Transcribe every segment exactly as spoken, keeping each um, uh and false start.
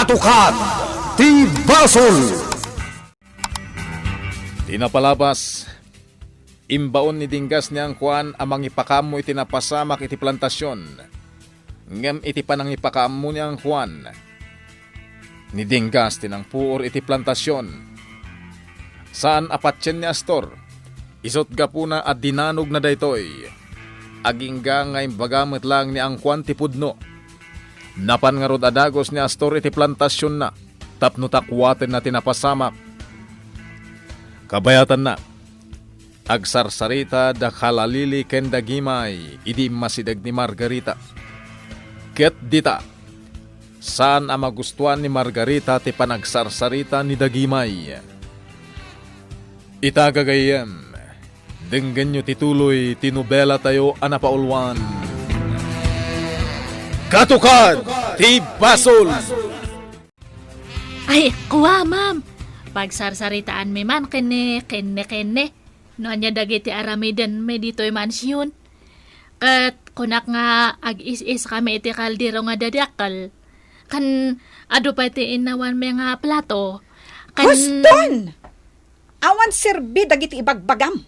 Tukad ti basol. Ti napalabas, imbaon ni Dinggas ni Angkuan a mangipakaammo iti napasamak iti plantasion. Ngem iti panangipakaammo ni Angkuan, ni Dinggas ti nangpuor iti plantasion. Saan a patien ni Astor. Isut' gapuna a dinanogna daytoy. Agingga nga imbaga met laeng ni Angkuan ti pudno. Napan ngarud a dagus ni Astor iti plantasionna tapno takuatenna ti napasamak. Kabayatanna, agsarsarita da Kalalili ken da Gimay idi immasideg ni Margarita. Ket dita, saan a magustuan ni Margarita ti panagsarsarita ni da Gimay. Ita gagayyem, denggenyo ti tuloy ti nobelatayo a napauluan, Katukad ti Basol! Ay, kua, ma'am. Pagsarsaritaanmi man ken ni, ken ni, ken ni. No ania dagiti aramidenmi ditoy mansion. Ket kunak nga agis-is kami iti kaldero nga dadakkel. Ken adu pay ti innawanmi nga plato. Ken Huston! Awan serbi dagiti ibagbagam.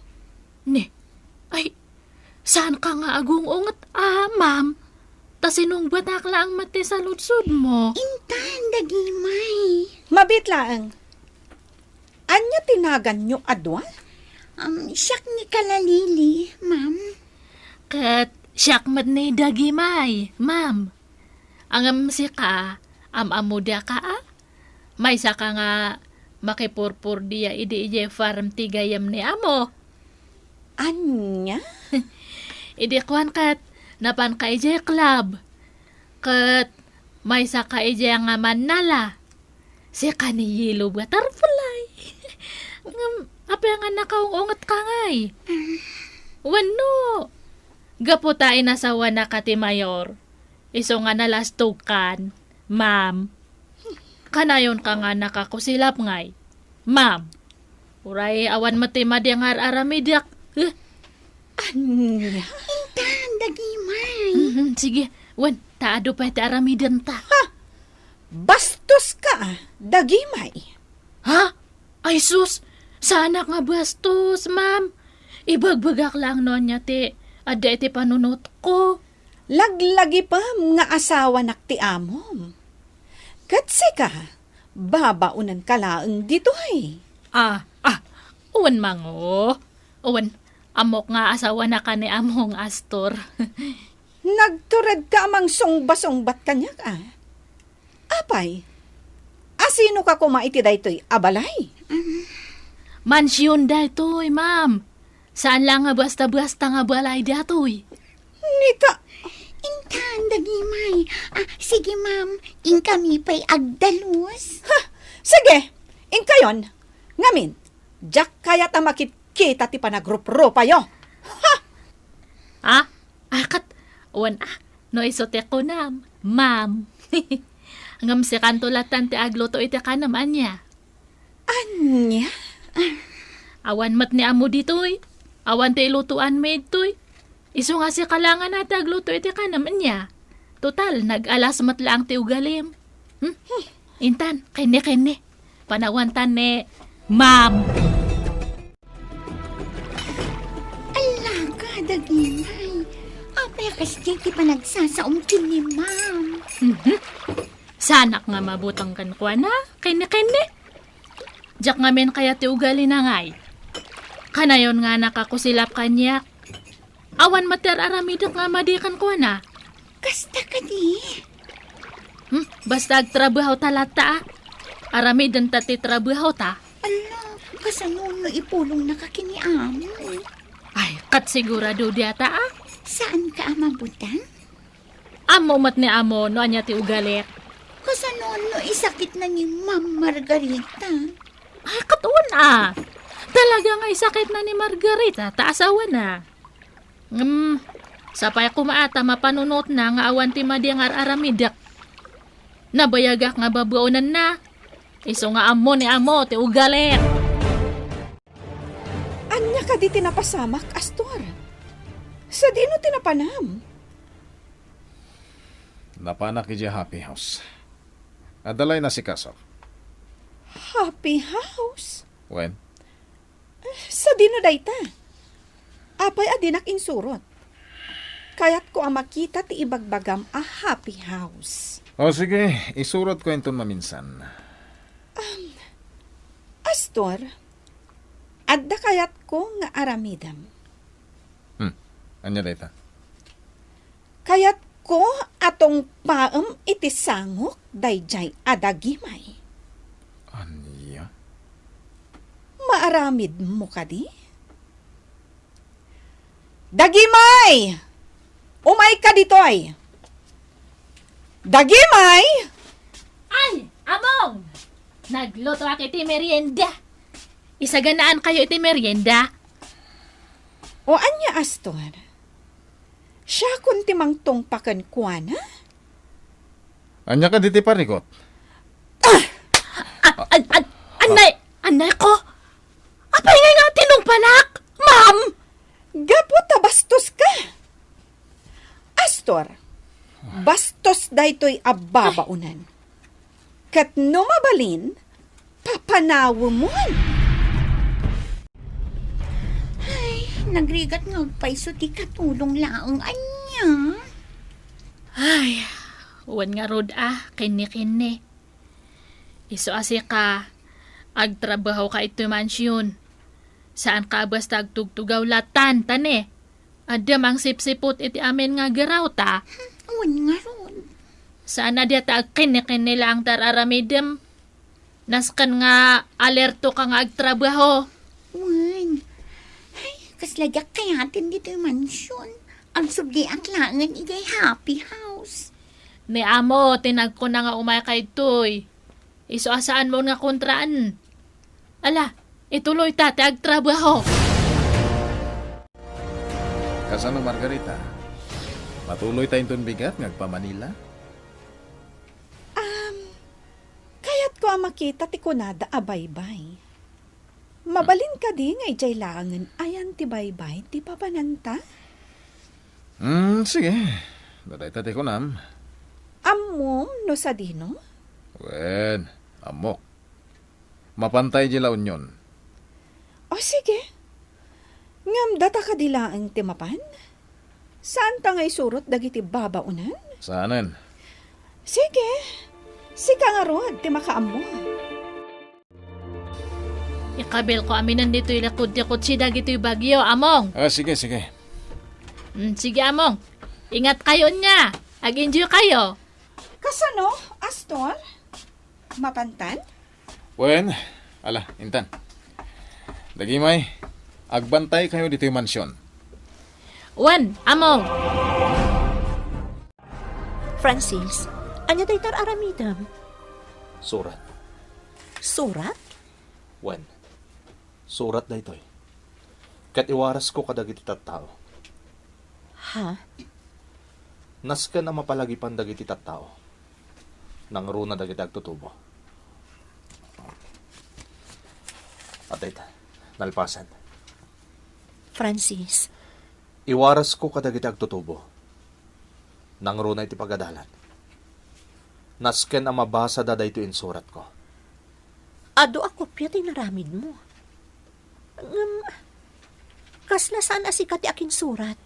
Ne. Ay, saanka nga agung-unget, a, ma'am? Ta sinungbatak laeng met ti saludsodmo. Intan, da Gimay. Mabiit laeng. Ania ti naganyo a dua? Um, siak ni Kalalili, ma'am. Ket siak met ni da Gimay, ma'am. Ngem sika, am-ammo daka, a? Maysaka nga makipurpurdia idi idiay farm ti gayyem ni amo. Ania? Idi kuan ket, napanka idiay club. Ket, maysaka idiay nga mannala. Sika ni Yellow Butterfly. Ngem, apay nga nakaung-ungetka ngay? Wenno, gapu ta inasawanaka ti mayor. Isu nga nalastogkan, ma'am. Kanayonka nga nakakusilap ngay, ma'am. Uray awan met ti madi nga ar-aramidek. Huh? Ania? Intan, da Gimay. Mhm, sige, wen, ta adu pay ti aramidenta. Ha? Bastoska, da Gimay. Ha? Ay sus, saanak nga bastos, ma'am. Ibagbagak laeng no ania ti adda iti panunotko. Laglagipem nga asawanak ti amom. Ket sika, babaonenka laeng ditoy. Ah, ah, wen mango. Wen, ammok nga asawanaka ni among Astor. Nagturedka a mangsungba-sungbat kaniak, a? Apay, asinoka koma iti daytoy a balay? Mansion daytoy, ma'am. Saan la nga basta-basta nga balay daytoy. Nika. Intan, da Gimay. Ah, sige, ma'am. Inkami pay agdalus. Ha! Sige, inkayon. Ngamin, diak kayat a makitkita ti panagruprupayo. Ha! Ah, ah, ket, wen, ah, no isu ti kunam, ma'am. Ngem sikanto lattan ti agluto iti kanam, ania? Ania? Awan met ni ammo ditoy. Awan ti ilutoanmi ditoy. Isu nga sika laengen a ti agluto iti kanam, ania? Total, nag-alas met laeng ti ugalim. Hmm? Intan, kenni, kenni. Panawantan ni Ma'am. Alaka, da Gimay. Apay a kasdiay ti panagsasaom ken ni Ma'am? Mhm. Saanak nga mabuteng kenkuana, kenni, kenni. Diak ngamin kayat ti ugalina ngay. Kanayon nga nakakusilap kaniak. Awan met ti ar-aramidek nga madi kenkuana. Kasta kadi? Hmm, basta agtrabahota latta, a. Aramidenta ti trabahota. Ala, kasano no ipulongnaka ken ni amo? Ay, ket sigurado diata, a. Saanka a mabuteng? Ammo met ni amo no ania ti ugalik. Kasano no isakitna ni Ma'am Margarita? Ay, ket wen, a. Talaga nga isakitna ni Margarita ta asawana. Ngem, sapay koma a ta mapanunotna nga awan ti madi nga ar-aramidek. Nabayagak nga babaonenna. Isu nga ammo ni amo ti ugalik. Ania kadi ti napasamak, Astor? Sadino ti napanam? Napanak idiay Happy House. Adda la inasikaso. Happy house? Wen? Sadino dayta? Apay a dinak insurot? Kayatko a makita ti ibagbagam a happy house. O sige, isurotko inton maminsan. Astor, adda kayatko nga aramidem. Hmm, ania dayta? Kayatko a tungpaem iti sangok daydiay a dagimay. Ania? Maaramidmo kadi? Dagimay! Umayka ditoy! Dagimay! Ay, Among! Naglutoak iti merienda. Isaganaan kayo iti merienda. O ania, Astor? Siakon ti mangtungpa kenkuana? Ania kadi ti parigot? Ah! A-, a-, a-, annay, annay ko? Apay ngay nga tinungpanak, ma'am? Gapu ta bastos ka. Astor, bastos daytoy a babaonan. Ket no mabalin, papanawemon. Ay, nagrigat nga agpayso ti katulong laeng ania. Ay, wen ngarud a, kinni-kinni. Isu a sika, agtrabaho ka iti mansion. Saan ka a basta agtugtugaw latan, tane. Adda mangsipsiput iti amin nga agaraw ta. Hmm, wen ngarud. Saan a diata agkinni-kinni laeng ti ar-aramidem. Nasken nga alerto ka nga agtrabaho. Wen. Ay, kasla diak kayaten ditoy mansion. Agsubliak laengen idiay happy house. Ni amo, ti nagkuna nga umay kaytoy. Isu a saanmon nga kontraan. Ala, ituloy ta ti agtrabaho. Kasano, Margarita? Matuloy ta inton bigat nga agpa-Manila? Um, kayatko a makita ti kunada a baybay. Mabalin kadi nga idiay laengen ayan ti baybay ti papananta? Hmm, sige. No dayta ti kunam. Ammom no sadino? Wen, ammok. Mapantay di La Union. O, sige. Ngem data kadi laeng ti mapan? Saanta nga isurot dagiti babaonan? Saanen. Sige. Sika ngarud ti makaammo. Ikabilko aminen ditoy likud ti kotse dagitoy bagyo, Among. Ah, sige, sige. Mm, sige, Among. Ingat kayo nia. Ag-enjoy kayo. Kasano, Astor? Mapantan? Wen, ala, intan. Dagimay, agbantay kayo ditoy mansion. Wen, Among. Francis, ania dayta ar-aramidem? Surat. Surat? Wen, surat daytoy. Ket iwarasko kadagiti tattao. Ha? Nasken a mapalagipan dagiti tattao. Nangruna dagiti agtutubo. Adda ita, nalpasen. Francis. Iwarasko kadagiti agtutubo. Nangruna iti pagadalan. Nasken a mabasada daytoy insuratko. Adu a kopia ti inaramidmo. Ngem, kasla saan a sika ti akinsurat?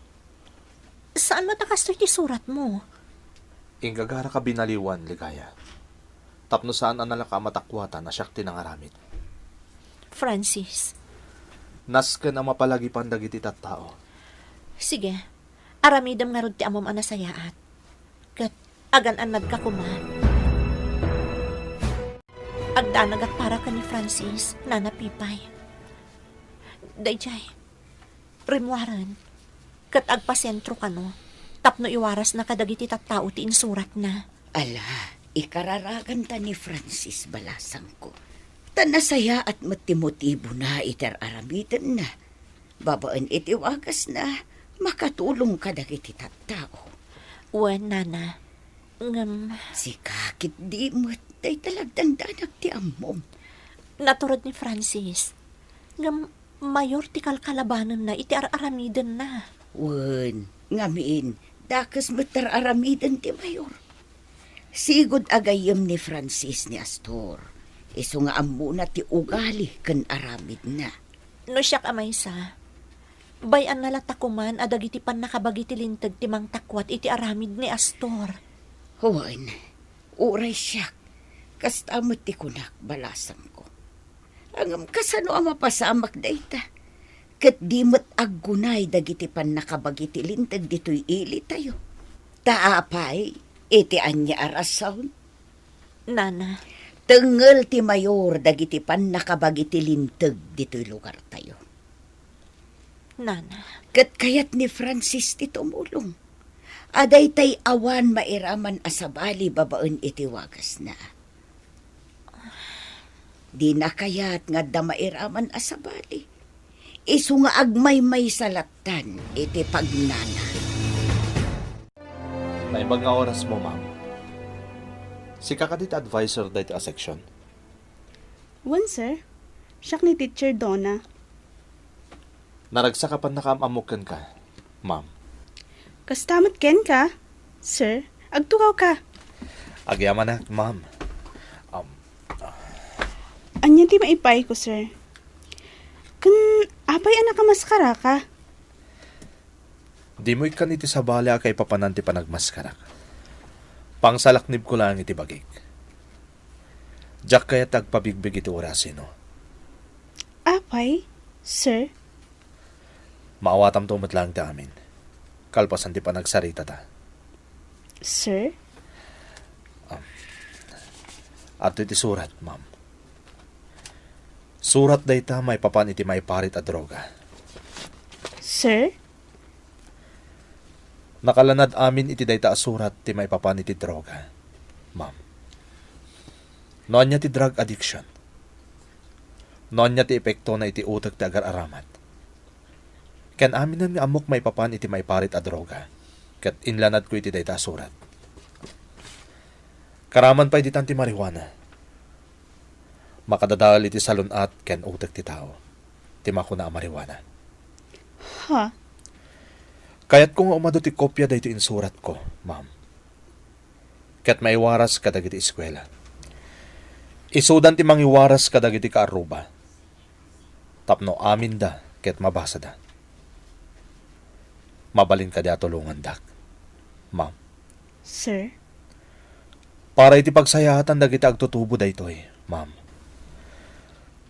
Saan met a kastoy ti suratmo? Inggagaraka binaliwan, Ligaya. Tapno saan a nalaka a matakuatan a siak ti nangaramid. Francis. Nasken a mapalagipan dagiti tattao. Sige, aramidem ngarud ti ammom a nasayaat. Ket agan-annadka koma. Agdanagak para ken ni Francis, Nana Pipay. Daydiay, rimmuaren, ket agpasentro kano, tapno iwarasna kadagiti tattao ti insuratna. Ala, ikararaganta ni Francis balasangko. Ta nasayaat met ti motibona iti ar-aramidenna. Babaen iti wagasna, makatulong kadagiti tattao. Wen, Nana. Ngem sika ketdi met, dayta la agdandanak ti ammom. Naturod ni Francis. Ngem mayor ti kalkalabanenna iti ar-aramidenna. Wen, ngamin, dakes met ti ar-aramiden ti mayor. Sigud a gayyem ni Francis ni Astor. Isu nga ammona ti ugali ken aramidna. No siak a maysa, bay-anna latta koman a dagiti pannakabagi ti linteg ti mangtakuat iti aramid ni Astor. Wen, uray siak, kasta met ti kunak, balasangko. Ngem kasano a mapasamak dayta? Ket di met aggunay dagiti pannakabagi ti linteg ditoy ilitayo. Ta apay, iti ania a rason? Nana. Tengngel ti mayor dagiti pannakabagi ti linteg ditoy lugartayo. Nana. Ket kayat ni Francis ti tumulong. A daytay awan mairaman a sabali babaen iti wagasna. Dina kayat nga adda mairaman a sabali. Isu nga agmaymaysa lattan iti pagnana. Naimbag nga oras mo, ma'am. Sika kadi ti adviser daytoy a section? Wen, sir. Siak ni Teacher Donna. Naragsak a pannakaam-ammok kenka, ma'am. Kasta met kenka, sir. Agtugawka. Agyamanak, ma'am. Um, Ania ti maipayko, sir? Ken apay a nakamaskaraka? Dimo ikkan iti sabali a kaipapanan ti panagmaskarak. Pangsalaknibko laeng iti bagik. Diak kayat ti agpabigbig iti urasino. Apay, sir? Maawatamto met laeng ti amin, kalpasan ti panagsaritata. Sir? Um, adtoy ti surat, ma'am. Surat dayta maipapan iti maiparit a droga. Sir? Nakalanad amin iti dayta a surat ti maipapan iti droga, ma'am. No ania ti drug addiction? No ania ti epektona iti utek ti agar-aramat? Ken aminen nga ammok maipapan iti maiparit a droga, ket inlanadko iti dayta a surat. Karaman pay ditan ti marijuana. Makadadael iti salun-at ken utek ti tao ti makuna a marijuana. Ha? Kayatko nga umadu ti kopia daytoy insuratko, ma'am. Ket maiwaras kadagiti eskuela. Isudan ti mangiwaras kadagiti kaarruba tapno aminda ket mabasada. Mabalin kadi a tulongandak, ma'am? Sir? Para iti pagsayaatan dagiti agtutubo daytoy, ma'am.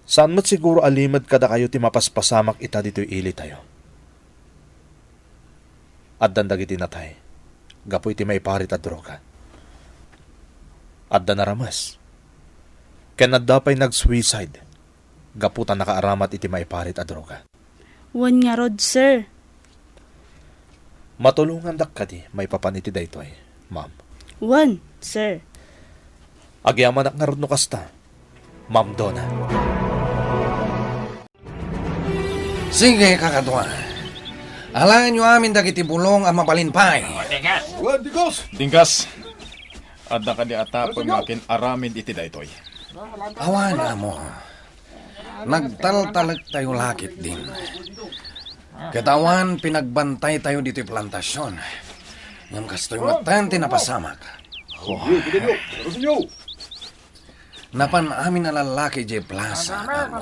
Saan met siguro a limed kadakayo ti mapaspasamak ita ditoy ilitayo. Addan dagiti natay gapu iti maiparit a droga. Adda narames. Ken adda pay nag-suicide gapu ta nakaaramat iti maiparit a droga. Wen ngarud, sir. Matulongandak kadi maipapan iti daytoy, ma'am? Wen, sir. Agyamanak ngarud no kasta, Ma'am Donna. Sige, kakadua. Alaenyo amin dagiti bulong a mabalin pay. Dinggas! Dinggas! Adda kadi a tapeng nga akin-aramid iti daytoy? Awan, amo. Nagtaltalektayo la ketdin. Ket awan pinagbantaytayo ditoy plantasion. Ngem kastoy metten ti napasamak. Napan amin a lallaki idiay plasa, amo,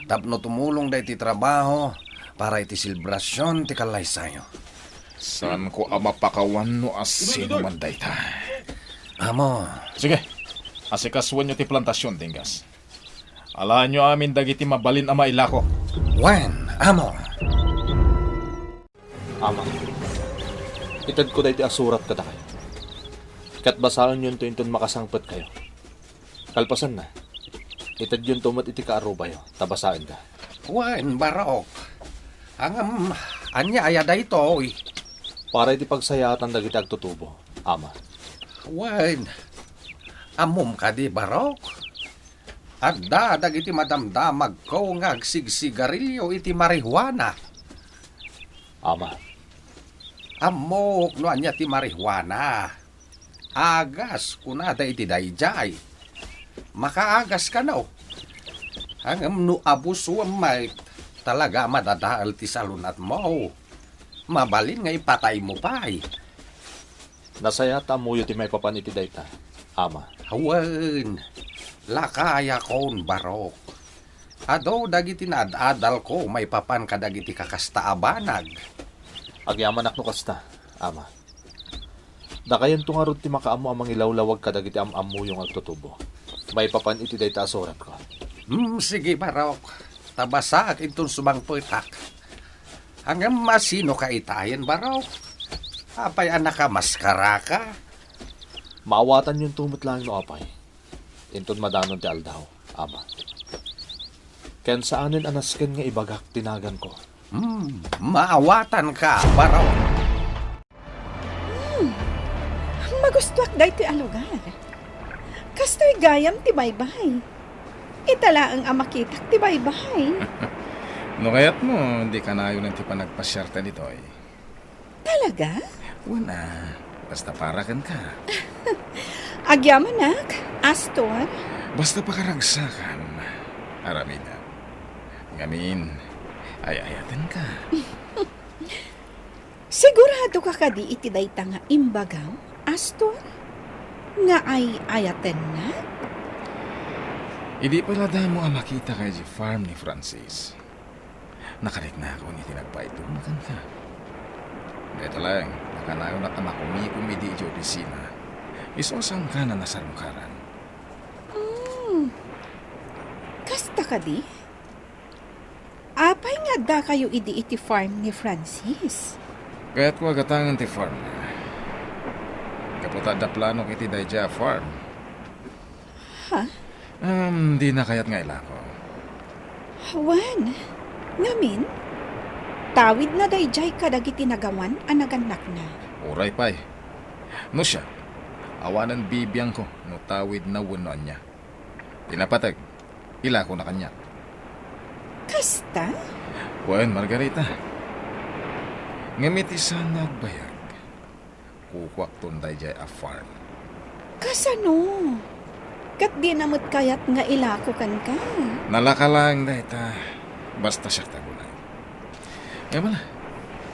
tapno tumulongda iti trabaho para iti selebrasion ti kallaysayo. Saanko a mapakawan no asino man dayta. Amo. Sige, asikasuenyo ti plantasion, Dinggas. Alaenyo amin dagiti mabalin a mailako. Wen, amo. Ama, itedko daytoy a surat kadakayo. Ket basaenyonto inton makasangpetkayo. Kalpasanna, itedyonto met iti kaarrubayo ta basaenda. Wen, Barok. Ngem, ania aya daytoy? Para iti pagsayaatan dagiti agtutubo, Ama. Wen, ammom kadi, Barok? Adda dagiti madamdamagko nga agsigsigarilio iti marijuana. Ama. Ammok no ania ti marijuana. Agas, kunada iti daydiay. Makaagas kano. Ngem no abusuem met, talaga a madadael ti salun-atmo. Mabalin nga ipataymo pay. Nasayaat ta ammoyo ti maipapan iti dayta, Ama. Wen, lakayakon, Barok. Adu dagiti naad-adalko maipapan kadagiti kakasta a banag. Agyamanak no kasta, Ama. Dakayanto ngarud ti makaammo a mangilawlawag kadagiti am-ammoyo nga agtutubo maipapan iti dayta a suratko. Hmm, sige, Barok. Ta basaak inton sumangpetak. Ngem asinoka itayen, Barok? Apay a nakamaskaraka? Maawatanyonto met laeng no apay. Inton madanon ti aldaw, Ama. Ken saanen a nasken nga ibagak ti naganko. Hmm, maawatanka, Barok. Hmm, magustuak daytoy a lugar. Kastoy gayam ti baybay. Ita laeng a makitak ti baybay. No kayatmo, di kanayon ti panagpasiarta ditoy. Talaga? Wen a, basta para kenka. Agyamanak, Astor. Basta pakaragsakam, aramidem. Ngamin, ay-ayatenka. Siguradoka kadi iti dayta nga imbagam, Astor? Nga ay-ayatennak? Idi pay la damo a makitaka idiay farm ni Francis, nakariknakon iti nagpaiduma kenka. Dayta laeng, nakanayonak a makumikom idi idiay opisina. Isu a saankan a nasarungkaran. Hmm. Kasta kadi? Apay nga addakayo idi iti farm ni Francis? Kayatko a gatangen ti farm. Gapu ta adda planok iti daydiay a farm. Ha? Em, dina kayat nga ilako. Wen, ngamin, tawidna daydiay kadagiti nagawan a nagannakna. Uray pay. No siak, awanen bibiangko no tawidna wenno ania. Ti napateg, ilakona kaniak. Kasta? Wen, Margarita. Ngem iti saanna agbayag, kukuakton daydiay a farm. Kasano? Ket dina met kayat nga ilako kenka? Nalaka laeng dayta. Basta siak ti agunay. Ngem ala,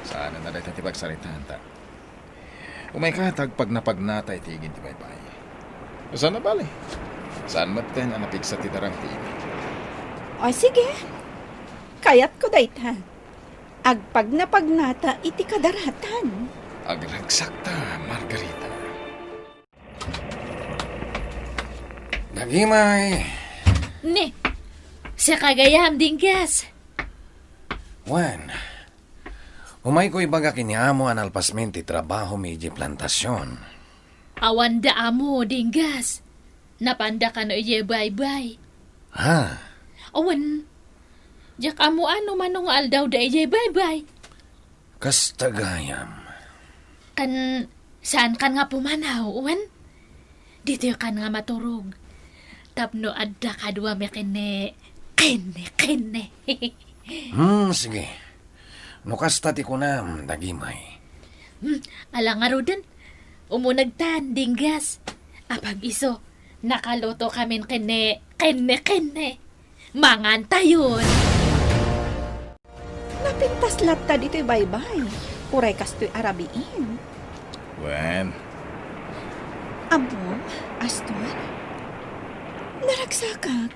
saanen a dayta ti pagsaritaanta. Umayka ta agpagnapagnata iti igid ti baybay. Saan a bale? Saan metten a napigsa ti darang ti igid? O, sige. Kayatko dayta. Agpagnapagnata iti kadaratan. Agragsakta, Margarita. Dagimay. Ne, siak gayam, Dinggas. Wen, umayko ibaga ken ni amo a nalpasmin ti trabahomi idiay plantasion. Awanda amo, Dinggas. Napanda kano idiay baybay. Ha? Awan. Diak ammo no mano nga aldawda idiay baybay. Kasta gayam. Kan, saankan nga pumanaw, wen? Ditoykan nga maturog. Tapno adda kaduami ken ni, ken ni, ken ni. Hmm, sige. No kasta ti kunam, dagimay. Hmm, ala ngaruden. Umunegtan, Dinggas. Apag-isu, nakalutokamin ken ni, ken ni, ken ni. Mangantayon. Napintas latta ditoy baybay. Uray kastoy a rabiin. Wen. Ammom, Astor? Naragsakak.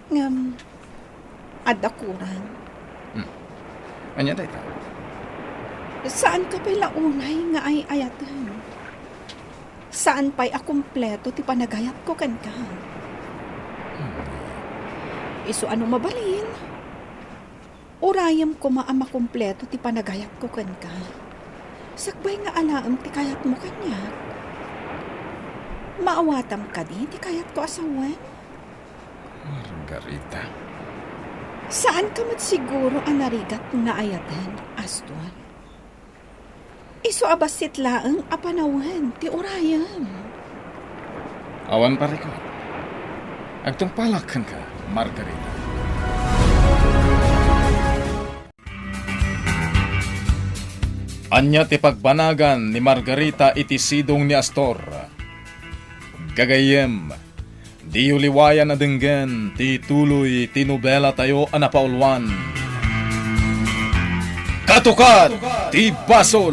Ngem, adda kurang. Hmm. Ania dayta? Saanka pay la unay nga ay-ayaten. Saan pay a kompleto ti panagayatko kenka. Hmm. Isu a no mabalin, urayem koma a makompleto ti panagayatko kenka. Sakbay nga alaem ti kayatmo kaniak. Maawatam kadi ti kayatko a sawen? Margarita. Saanka met siguro a narigat nga ayaten, Astor. Isu a bassit laeng a panawen ti urayem. Awan parikut. Agtungpalak kenka, Margarita. Ania ti pagbanagan ni Margarita iti sidong ni Astor? Gagayyem, diyo liwayan a denggen ti tuloy ti nobelatayo a napauluan, Katukad ti Basol.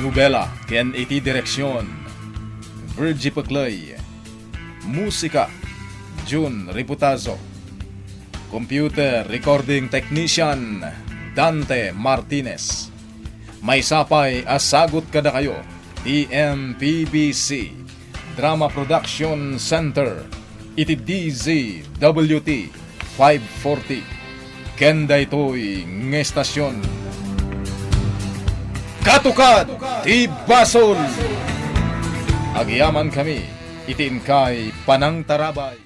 Nobela ken iti direksion, Virgie Pecley. Musika, Jun Riputazo. Computer recording technician, Dante Martinez. Maysa pay a sagut kadakayo ti M P B C Drama Production Center iti D Z W T five forty. Ken daytoy nga estasion, Katukad ti Basol. Agyamankami iti inkay panangtarabay.